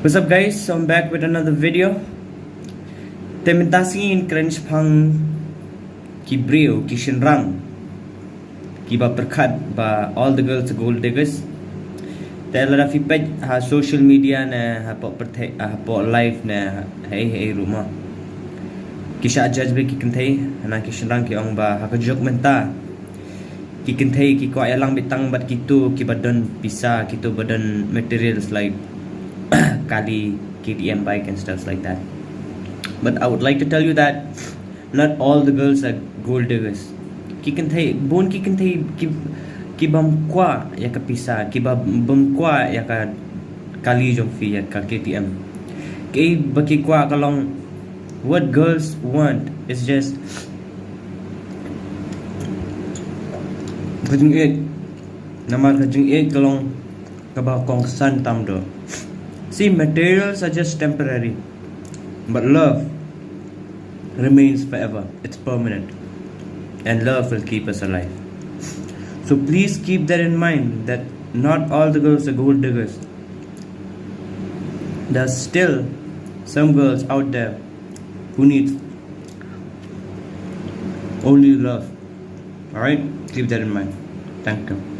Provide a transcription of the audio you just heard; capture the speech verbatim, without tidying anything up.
What's up guys, so I'm back with another video. Te mynta sngi ngin kren shaphang ki briew, ki shynrang kiba pyrkhat ba all the girls are gold diggers. Te lada phi peit ha social media ne hapoh pyrthei, hapoh live ne hei hei ruh mo, ki shah judge bha ki kynthei. Na ki shynrang ki ong ba ha ka juk mynta ki kynthei ki kwah ïalang beit tang bad kito kiba don pisa, kito ba don materials like kali, K T M bike and stuff like that. But I would like to tell you that not all the girls are gold diggers. Ki kynthei, bun ki kynthei ki, ki bym kwah ïa ka pisa, ki ba, bym kwah ïa ka kali jong phi, ïa ka K T M. Ki ba ki kwah ka long, what girls want is just ka jingïeit. Namar ka jingïeit ka long kaba kongsan tam dor. See, materials are just temporary, but love remains forever. It's permanent, and love will keep us alive. So please keep that in mind, that not all the girls are gold diggers. There's still some girls out there who need only love. All right? Keep that in mind. Thank you.